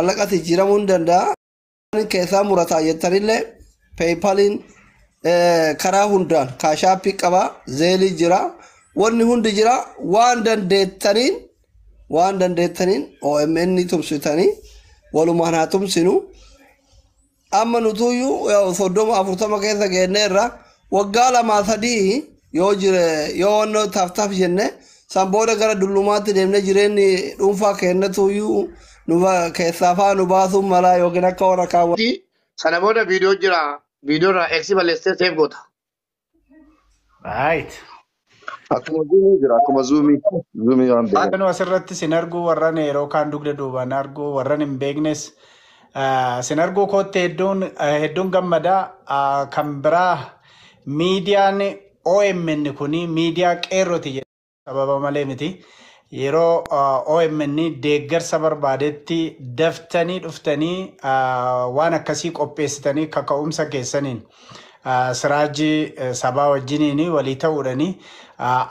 Maallaqatti jijjiiramuu ni danda'a. Keessaa murataa jettanillee PayPaliin karaa hundaan Cash Appii qaba, Zelle jira, wanni hundi jira. Waan dandeettaniin OMN tumsitanii walumaan haa tumsinu. Amma nutuyyuu 30 40 keessa geenneerra. Waggaa 2 3 yoo jire, yoo wannoo taaf taaf jenne, san booda gara dullumaatti deemne, jireenyi dhuunfaa kennatuyyuu nu keessaa faa nu baasuun malaa yookiin akka warra kaawwa. Sana booda viidiyoo jira. Viidiyoo irraa eeksi balleessitee save goota. Right. Akkuma Zoomii jira, akkuma Zoomii. Zoomii waan beekamu. Nu asirratti sin arguu, warran yeroo kaan dugda duubaan arguu, warran hin beeknes sin arguu kootti hedduun gammadaa. Kan biraa, miidiyaan OMN kuni miidiyaa qeerrooti jedhama. Sababa malee miti. Yeroo OMN deeggarsa barbaadetti daftanii dhuftanii waan akkasii qopheessitanii kaka'umsa keessaniin Siraajii sabaa wajjiniin walii ta'uudhani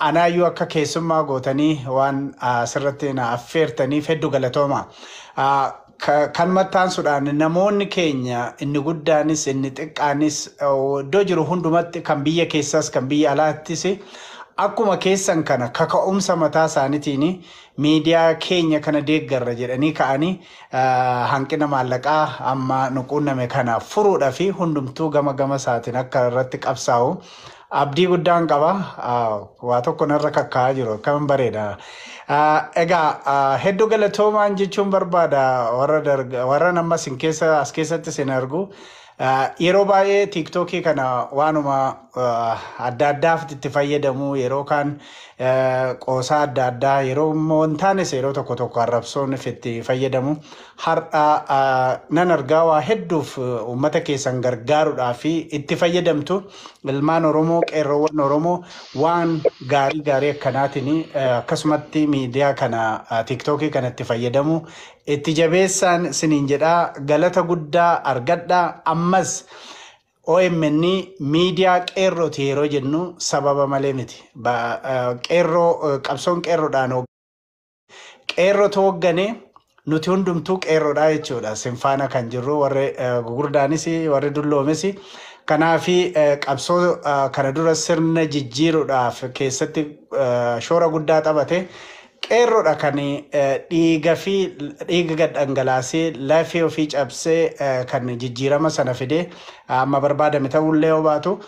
anaayyuu akka keessummaa gootanii waan asirratti na affeertaniif hedduu galatooma. Kan maxxansuudhaan namoonni keenya inni guddaanis inni xiqqaanis iddoo jiru hundumatti, kan biyya keessaas kan biyya alaattis, akkuma keessan kana kaka'umsa mataa isaaniitiin miidiyaa keenya kana deeggarra jedhanii ka'anii hanqina maallaqaa amma nu quunname kana furuudhaa fi hundumtuu gama gama isaatiin akka irratti qabsaa'u abdii guddaan qaba. Waa tokko narra kakkaa'aa jiru, akkam bareeda. Egaa hedduu galatoomaan jechuun barbaada warra warra nama isin keessa as keessatti isin argu. Yeroo baay'ee TikTokii kana waanuma adda addaaf itti fayyadamu, yeroo kaan qoosaa adda addaa, yeroo immoo hin taanes yeroo tokko tokko arrabsoon itti fayyadamu. Har'a nan argaa waa hedduuf uummata keessan gargaaruudhaaf fi itti fayyadamtu. Ilmaan Oromoo, qeerroowwan Oromoo, waan gaarii gaarii akkanaatiin akkasumatti miidiyaa kana, TikTokii kana itti fayyadamu itti jabeessaan siniin jedhaa. Galata guddaa argadhaa. Ammas OMN miidiyaa qeerrooti yeroo jennu sababa malee miti. Qeerroo, qabsoon qeerroodhaan qeerrotu hooggane, nuti hundumtuu qeerroodha jechuudha. Sinfaana kan jirru warri gurguddaanis warri dulloomes. Kanaafi qabsoo kana dura sirna jijjiiruudhaaf keessatti shoora guddaa taphate. Qeerroodha kan dhiiga fi dhiiga gad dhangalaasee, lafee ofii cabsee kan jijjiirama sana fide. Amma barbaadame ta'ullee yoo baatu,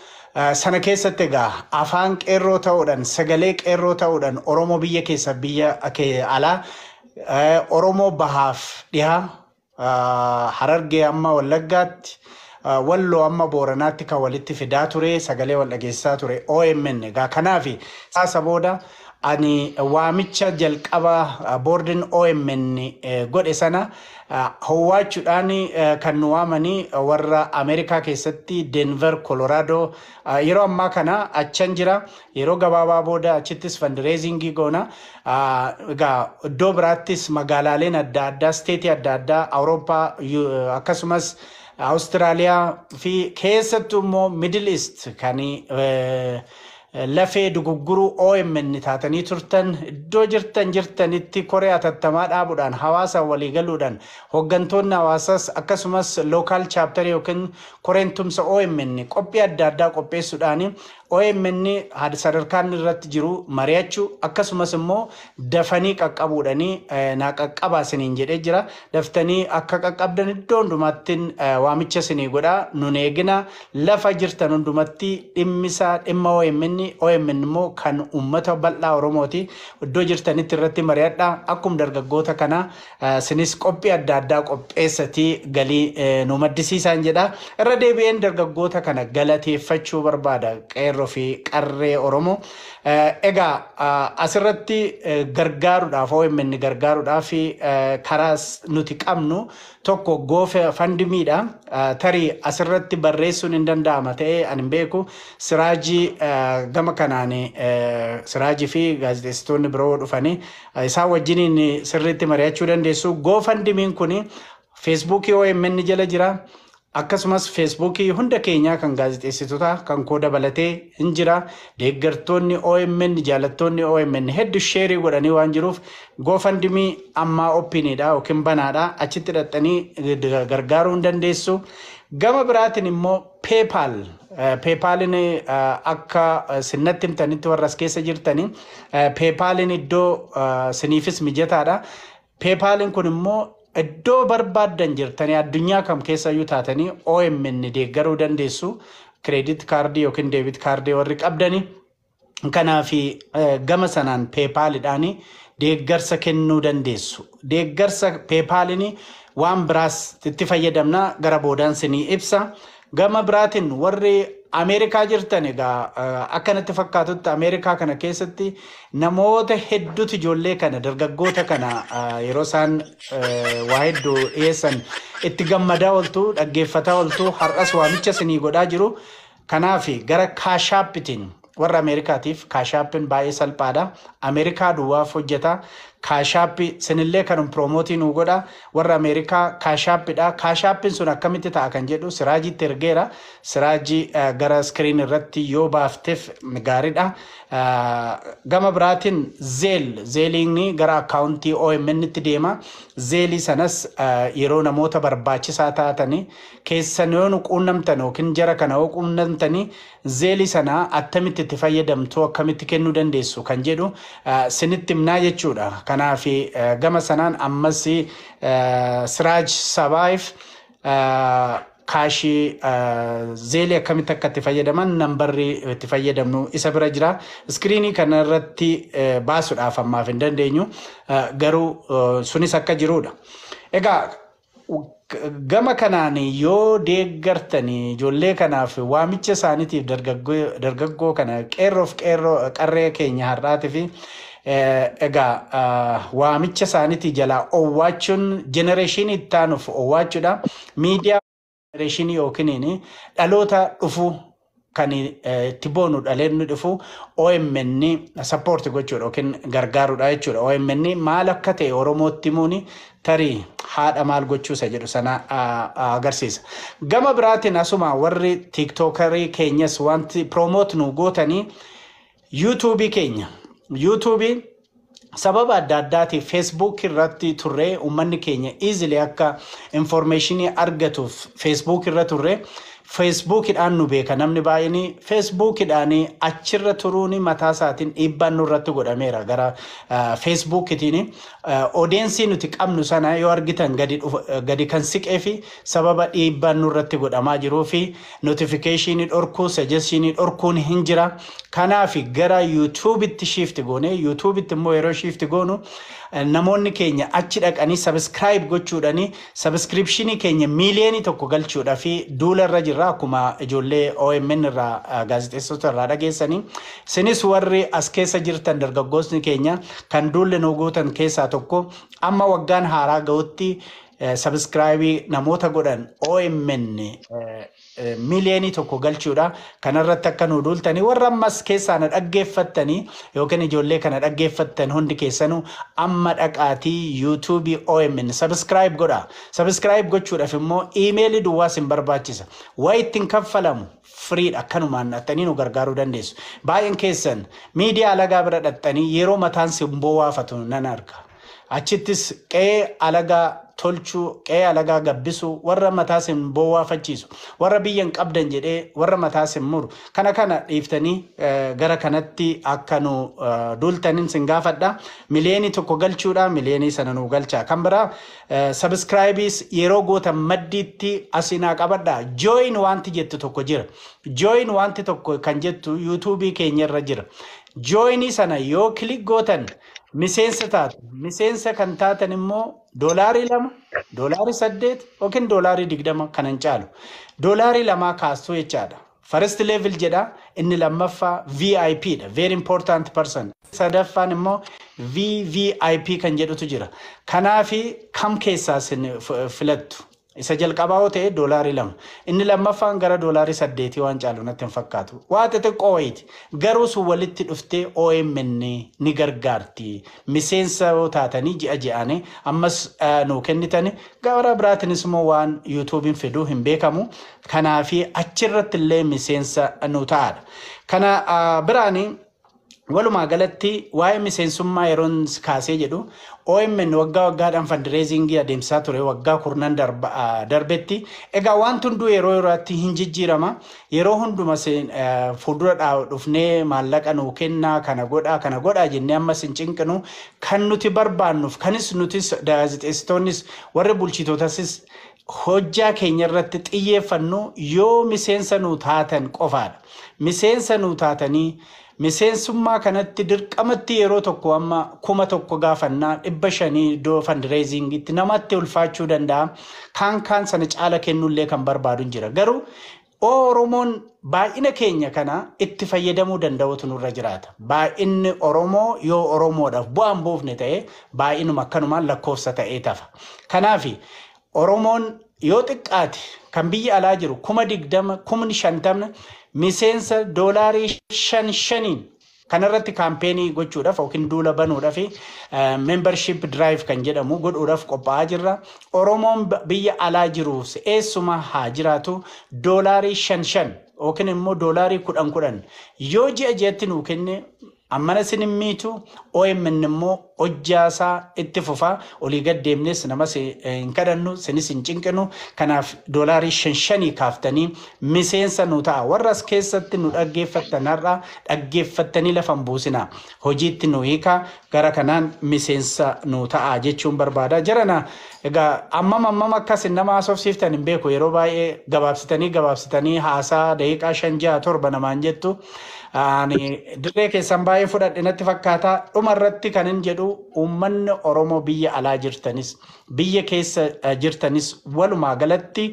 sana keessatti egaa afaan qeerroo ta'uudhaan, sagalee qeerroo ta'uudhaan, Oromoo biyya keessa biyya alaa, Oromoo bahaaf dhihaa, Harargee amma Wallaggaatti, Walloo amma Booranaatti kan walitti fidaa ture, sagalee wal dhageessisaa ture OMN. Egaa kanaaf saasa booda ani waamicha jalqaba boordiin OMN godhe sana howwaachuudhaan kan nu waamanii warra Ameerikaa keessatti Denver, Colorado, yeroo ammaa kana achan jira. Yeroo gabaabaa booda achittis fundraisingii goona. Egaa iddoo biraattis magaalaaleen adda addaa, stateii adda addaa, Awurooppaa, akkasumas Awustiraaliyaa fi keessattuu immoo Middle East kan lafee dugugguruu OMN taatanii turtan, iddoo jirtan jirtanitti koree atattamaa dhaabuudhaan, hawaasa walii galuudhaan, hooggantoonni hawaasaas akkasumas local chapterii yookiin koreen tumsa OMN qophii adda addaa qopheessuudhaan OMN sadarkaan irratti jiru mari'achuu, akkasumas immoo dafanii qaqqabuudhanii naa qaqqabaa isiniin jedhee jira. Daftanii akka qaqqabdan iddoo hundumaatti waamicha isinii godhaa. Nun eegina lafa jirtan hundumatti. Dhimmisaa dhimma OMN, OMN immoo kan uummata bal'aa Oromooti. Iddoo jirtanitti irratti mari'adhaa. Akkuma dargaggoota kana isinis qophii adda addaa qopheessatii galii nu maddisiisaan jedha. Irra deebi'een dargaggoota kana galateeffachuu barbaada, qeerroo fi qarree Oromoo. Egaa asirratti gargaaruudhaaf, OMN gargaaruudhaaf karaa nuti qabnu tokko GoFundMedha. Tarii asirratti barreessuun hin danda'ama ta'ee ani hin beeku. Siraajii gama kanaan Siraajii fi gaazexeessitoonni biroo dhufanii isaan wajjiniin sirriitti mari'achuu dandeessu. GoFundMen kun Facebookii OMN jala jira. Akkasumas Feesbuukii hunda keenyaa kan gaazexeessitoota kan koo dabalatee hin jira. Deeggartoonni OMN, jaalattoonni OMN hedduu share godhanii waan jiruuf, GoFundMe ammaa openidha yookiin banaadha. Achitti hidhattanii gargaaruu hin dandeessu. Gama biraatiin immoo PayPal. PayPalin akka sinnatti himtanitti, warra as keessa jirtanii, PayPalin iddoo siniifis mijataadha. PayPalin kun immoo iddoo barbaaddan jirtanii, addunyaa kam keessa iyyuu taatanii, OMN deeggaruu dandeessu. Credit card yookiin debit card warri qabdani. Kanaaf gama sanaan PayPalidhaan deeggarsa kennuu dandeessu. Deeggarsa PayPalin waan biraas itti fayyadamna, gara boodaan sinii ibsa. Gama biraatiin warri Ameerikaa jirtan, egaa akkanatti fakkaatutti Ameerikaa kana keessatti namoota hedduutu ijoollee kana, dargaggoota kana, yeroo isaan waa hedduu dhiyeessan itti gammadaa ooltu, dhaggeeffataa ooltu, har'as waamicha isinii godhaa jiru. Kanaaf gara Cash Appitiin warra Ameerikaatiif Cash Appiin baay'ee salphaadha. Ameerikaa duwwaaf hojjeta. Cash App sinillee kanum promote nuu godha. Warra Ameerikaa Cash Appidha. Cash Appiin sun akkamitti ta'a kan jedhu Siraajitti ergeera. Siraajii gara screen irratti yoo baafteef gaariidha. Gama biraatiin Zelle, Zelleiin gara account OMN tti deema. Zelle sanas yeroo namoota barbaachisaa taatanii keessan yoo nu quunnamtan yookiin jara kana yoo quunnamtanii, Zelle sana attamitti itti fayyadamtu, akkamitti kennuu dandeessu kan jedhu sinitti himnaa jechuudha. Kanaaf gama sanaan ammas Siraaj Sabaayif cash Zelle akkamitti akka itti fayyadaman nambarri itti fayyadamnu isa bira jira. Screen kana irratti baasuudhaaf ammaaf hin dandeenyu, garuu sunis akka jirudha. Egaa gama kanaan yoo deeggartanii ijoollee kanaaf, waamicha isaaniitiif, dargaggoo kana, qeerroof qeerroo qarree keenya har'aatii fi egaa waamicha isaaniitii jalaa owwaachuun generation itti aanuuf owwaachuudha. Miidiyaa generation yookiin dhaloota dhufu kan itti boonu, dhaloonni dhufu OMN support gochuudha yookiin gargaaruudha jechuudha. OMN maal akka ta'e Oromootti himuun tarii haadha maal gochuusa jedhu sana agarsiisa. Gama biraatiin asuma warri TikToker keenyas wanti promote nu gootanii YouTube keenya. YouTube sababa adda addaatiif Facebook irratti turre, uummanni keenya easily akka information argatuuf Facebook irra turre. Facebookidhaan nu beeka namni baay'een. Facebookidhaan achirra turuun mataa isaatiin dhiibbaan nurratti godhameera. Gara Facebookitiin audience nuti qabnu sana yoo argitan gadi kan siqee fi sababa dhiibbaan nurratti godhamaa jiruu fi notification dhorkuu, suggestion dhorkuun hin jira. Kanaaf gara YouTubeitti shift goone. YouTubeitti immoo yeroo shift goonu namoonni keenya achi dhaqanii subscribe gochuudhani subscription keenya 1 million galchuudha fi duula irra jirra, akkuma ijoollee OMN irraa, gaazexeessota irraa dhageessanii. Isinis warri as keessa jirtan, dargaggoosni keenya kan duulli nu gootan keessaa tokko, amma waggaan haaraa ga'utti subscribe namoota godhan OMN 1 million galchuudha. Kanarratti akka nu duultanii, warra ammas keessaa na dhaggeeffattanii yookiin ijoollee kana dhaggeeffattan hundi keessanuu, amma dhaqaatii YouTube OMN subscribe godha. Subscribe gochuudhaaf immoo email duwwaas hin barbaachisa. Waa ittiin kaffalamu, freedha, akkanumaan dhattanii nu gargaaruu dandeessu. Baay'een keessan miidiyaa alagaa bira dhattanii yeroo mataan simboo waafatu nan arga. Achittis qe'ee alagaa tolchuu, qe'ee alagaa gabbisuu, warra mataa sin bowwaafachiisu, warra biyya hin qabdan jedhee warra mataa sin muru. Kana kana dhiiftanii gara kanatti akka nu duultaniin sin gaafadha. 1 million galchuudha, miliyoonii sana nu galcha. Kan biraa subscribeis yeroo gootan maddiitti asinaa qabadha. Join wanti jettu tokko jira. Join wanti tokko kan jettu YouTube keenya irra jira. Joinii sana yoo click gootan miseensa taatu. Miseensa kan taatan immoo $2, $8 yookiin $20 kan hin caalu. $2 kaastuu jechaadha. First level jedha, inni lammaffaa VIP dha. Very important person. Sadaffaan immoo VVIP kan jedhutu jira. Kanaafi kam keessaa isin filattu? Isa jalqabaa yoo ta'e $2. Inni lammaffaan gara $8 waan caalu natti hin fakkaatu. Waa xixiqqoo wayiiti. Garuu sun walitti dhuftee OMN ni gargaarti. Miseensa yoo taatanii ji'a ji'aanii ammas nuu kennitani. Gara biraatinis immoo waan yuutuubiin fiduu hin beekamu. Kanaafi achirratti illee miseensa nu ta'aadha. Kana biraanii walumaa galatti waa'ee miseensummaa yeroon kaasee jedhu OMN waggaa waggaadhaan fundraisingii adeemsisaa ture waggaa kurnan darbetti. Egaa wanti hunduu yeroo yerootti hin jijjiirama. Yeroo hunduma fuuldura dhufnee maallaqa nuu kennaa kana godhaa kana godhaa jennee ammas hin cinqinu. Kan nuti barbaannuuf kanis nutis gaazexeessitoonnis warri bulchitootasis hojjaa keenya irratti xiyyeeffannu yoo miseensa nuu taatan qofaadha. Miseensa nuu taatanii miseensummaa kanatti dirqamatti yeroo tokko amma 1000 gaafannaa 500 iddoo fundraisingitti namatti ulfaachuu danda'a. Kaan kaan sana caala kennullee kan barbaadu hin jira. Garuu Oromoon baay'ina keenya kana itti fayyadamuu danda'utu nurra jiraata. Baay'inni Oromoo yoo Oromoodhaaf bu'aan buufne ta'e baay'inuma akkanumaan lakkoofsa ta'ee tafa. Kanaaf Oromoon yoo xiqqaate kan biyya alaa jiru 20,000 50,000 miseensa $5-5 kanarratti kaampeenii gochuudhaaf yookiin duula banuudhaaf membership drive kan jedhamu godhuudhaaf qophaa'aa jirra. Oromoon biyya alaa jiru eessuma haa jiraatu $5-5 yookiin immoo $10-10 yoo ji'a ji'atti nuu kenne ammana isin hin miitu. OMN immoo hojjaasaa itti fufa. Olii gad deemnes namas hin kadhannu sinis hin cinqinu. Kanaaf $5-5 kaaftanii miseensa nu ta'a. Warra as keessatti nu dhaggeeffattan har'a dhaggeeffattanii lafa hin buusina. Hojiitti nu hiika gara kanaan miseensa nu ta'a jechuun barbaada. Jarana egaa ammam ammam akkas nama haasofsiiftan hin beeku. Yeroo baay'ee gabaabsitanii gabaabsitanii haasaa daqiiqaa 5 6 7 namaan jettu. Ani dirree keessan baay'ee fudhadhe natti fakkaata. Dhuma irratti kan hin jedhu uummanni Oromoo biyya alaa jirtanis biyya keessa jirtanis walumaa galatti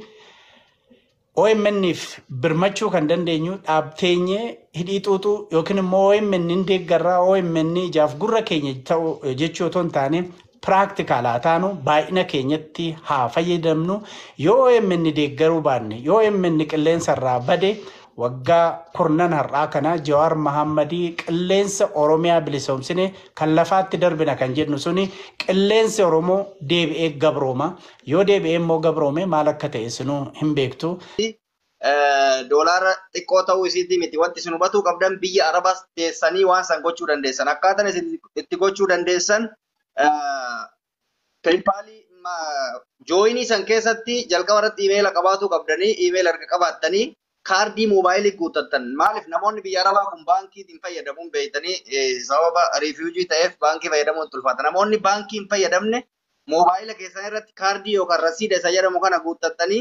OMN'if birmachuu kan dandeenyu dhaabteenyee hidhii xuuxuu yookiin immoo OMN hin deeggarraa OMN ijaaf gurra keenya ta'u jechuu otoo hin taane piraaktikaalaa haa taanu baay'ina keenyatti haa fayyadamnu. Yoo OMN deeggaruu baanne yoo OMN qilleensa irraa bade waggaa kurnan har'aa kana Jawaar Mahammadii qilleensa Oromiyaa bilisoomsine kan lafaatti darbina kan jennu suni qilleensi Oromoo deebi'ee gabrooma. Yoo deebi'ee immoo gabroome maal akka ta'e sinuu hin beektu. Doolaara xiqqoo ta'uu isiitii miti wanti isin hubatuu qabdan biyya Arabaas teessanii waan san gochuu dandeessan. Akkaataan isin itti gochuu dandeessan PayPalii jooyinii san keessatti jalqaba irratti iimeela qabaatuu qabdanii iimeela erga qabaattanii kaardii moobaayilii guuttattan. Maaliif namoonni biyya Arabaa kun baankiitiin fayyadamuun beektanii sababa riifiyuujii ta'eef baankii fayyadamuun ulfaata. Namoonni baankii hin fayyadamne moobaayila keessan irratti kaardii yookaan rasiida isa jedhamu kana guuttattanii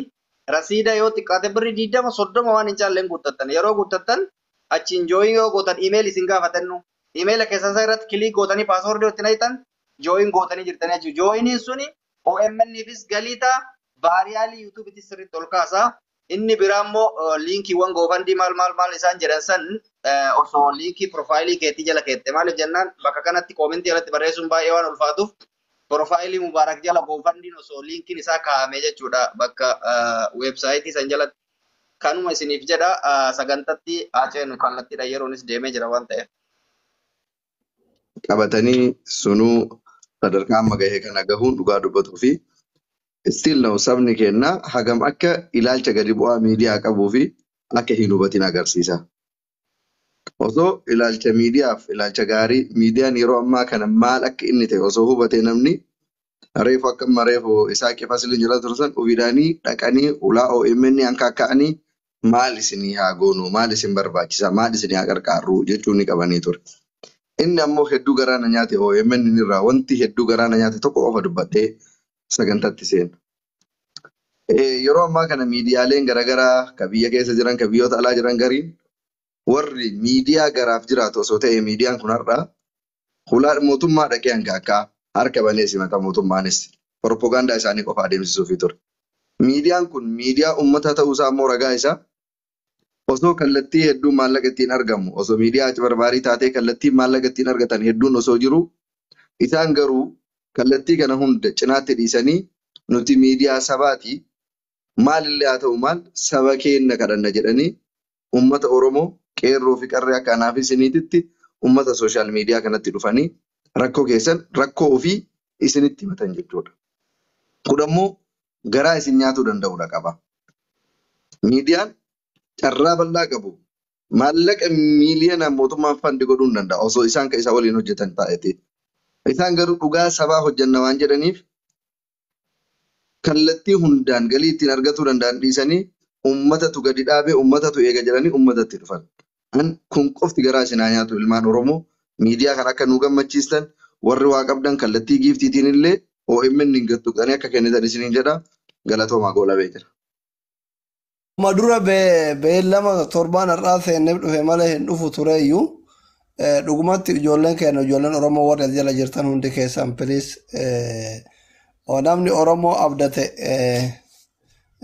rasiida yoo xiqqaate birri 20 30 waan hin caalleen guuttattan. Yeroo guuttattan achiin jooyin yoo gootan iimeeli isin gaafatannu. Iimeela keessan isa irratti kilik gootanii paaswoordii itti naqxan jooyin gootanii jirtanii jechuudha. Jooyiniin suni OMN'ifis galii ta'a vaariyaalii yuutuubiitis sirriitti ol kaasa. Inni biraa immoo liinkiiwwan goofandii maal maal maal isaan jedhan san osoo liinkii piroofaayilii keetii jala keette maaliif jennaan bakka kanatti koomentii jalatti barreessuun baay'ee waan ulfaatuuf piroofaayilii Mubaarak jala goofandiin osoo liinkiin isaa kaa'ame jechuudha bakka weebsaayitii san jalatti. Kanuma isiniif jedha sagantatti haa ceenu kallattiidha yeroonis deemee jira waan ta'eef. Qabatanii sunuu sadarkaa amma gahee kana gahuun dhugaa dubbatuu fi still now sabni keenya hagam akka ilaalcha gadi bu'aa miidiyaa qabuu fi akka hin hubatin agarsiisa. Osoo ilaalcha miidiyaaf ilaalcha gaarii miidiyaan yeroo ammaa kana maal akka inni ta'e osoo hubatee namni reefu akka amma reefu isaa qifasiliin jala tursan ofiidhaanii dhaqanii ulaa OMN hankaaka'anii maal isinii haa goonu maal isin barbaachisa maal isinii haa qarqaarru jechuun ni qabanii ture. Inni ammoo hedduu garaa na nyaate OMN irraa wanti hedduu garaa na nyaate tokko qofa dubbadhee sagantaatti seena. Yeroo ammaa kana miidiyaaleen garaagaraa ka biyya keessa jiran ka biyyoota alaa jiran gariin warri miidiyaa garaaf jiraatu osoo ta'e miidiyaan kun har'a hulaa mootummaa dhaqee hanga akka harka banee simata mootummaanis propagaandaa isaanii qofa adeemsisuufii ture. Miidiyaan kun miidiyaa uummataa ta'uusaa immoo ragaa isaa osoo kallattii hedduun maallaqa ittiin argamu osoo miidiyaa barbaarii taatee kallattii maallaqa ittiin argatan hedduun osoo jiru isaan garuu kallattii kana hunda cinaatti dhiisanii nuti miidiyaa sabaati Maalillee haa ta'u maal saba keenya kadhanna jedhanii uummata Oromoo qeerroo fi qarree akka anaa fi isiniititti uummata sooshaal miidiyaa kanatti dhufanii rakkoo keessan rakkoo ofii isinitti himatan jechuudha. Kun ammoo garaa isin nyaatuu danda'udha qaba. Miidiyaan carraa bal'aa qabu. Maallaqa miiliyoonaan mootummaan fandi godhuu hin danda'a osoo isaan kan isa waliin hojjetan taa'eeti. Isaan garuu dhugaa sabaa hojjenna waan jedhaniif kallattii hundaan galii ittiin argatuu danda'an dhiisanii uummatatu gadi dhaabee uummatatu eega jedhanii uummatatti dhufan. Kun qofti garaa isin haa nyaatu ilmaan Oromoo miidiyaa kan akka nu gammachiistan warri waa qabdan kallattii giiftiitiin illee OMN hin gattuqxanii akka kennitan isiniin jedha galatoomaa goolabee jira. Ma dura beellama torbaan har'aa seennee dhufe malee hin dhufu tureyyuu dhugumatti ijoolleen keenya ijoolleen Oromoo warra as jala jirtan hundi keessan please namni Oromoo abdate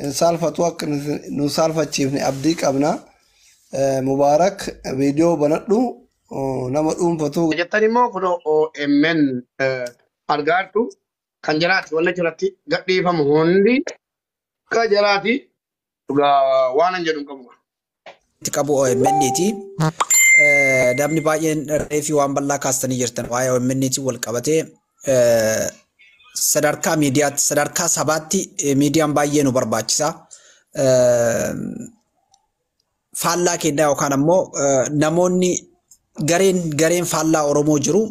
hin saalfatu akka nu saalfachiifne abdii qabna. Mubaarak viidiyoo banadhu nama dhuunfatu. Jettan immoo kun OMN argaattu kan jiraati wanna jiratti gadhiifamu hundi kan jiraati dhugaa waan hin jedhu hin qabu. Qabu OMN'ti. Namni baay'een reefii waan bal'aa kaastanii jirtan waa'ee OMN'ti wal qabatee sadarkaa miidiyaatti sadarkaa sabaatti miidiyaan baay'ee nu barbaachisa. Faallaa kennaa yookaan ammoo namoonni gareen faallaa Oromoo jiru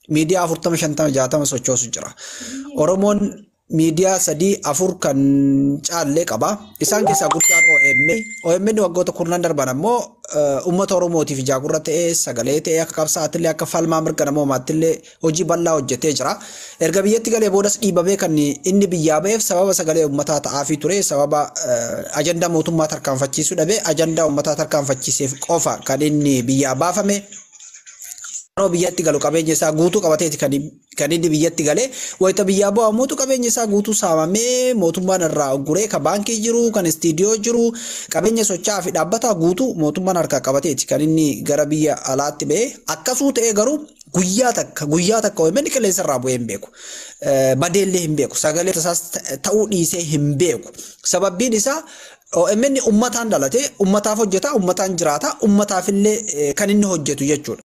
miidiyaa 40 50 60 sochoosu jira. Oromoon miidiyaa 3 4 kan caallee qaba. Isaan keessaa guddaan OMN. OMN waggoota kurnan darban ammoo uummata Oromootiif jaagurra ta'ee sagalee ta'ee akka qabsaa'aatti akka falmaa mirga namoomaatti illee hojii bal'aa hojjetee jira. Erga biyyatti galee boodas dhiibamee kan inni biyyaa ba'eef sababa sagalee uummataa ta'aafii ture sababa ajandaa mootummaa tarkaanfachiisuu dhabee ajandaa uummataa tarkaanfachiiseef qofa kan inni biyyaa baafame. Yeroo biyyatti galu qabeenya isaa guutuu qabateeti kan inni biyyatti galee wayita biyyaa bu'amuutu qabeenya isaa guutuu saamamee mootummaan irraa guree kan baankii jiru kan istiidiyoo jiru qabeenya socho'aa fi dhaabbataa guutuu mootummaan harkaa qabateeti kan inni gara biyya alaatti ba'e akkasuu ta'ee garuu guyyaa takka OMN qilleensa irraa bu'ee hin beeku badeellee hin beeku sagalee tasaas ta'uu dhiisee hin beeku sababbiin isaa OMN uummataan dhalate uummataaf hojjeta uummataan jiraata uummataaf illee kan inni hojjetu jechuudha.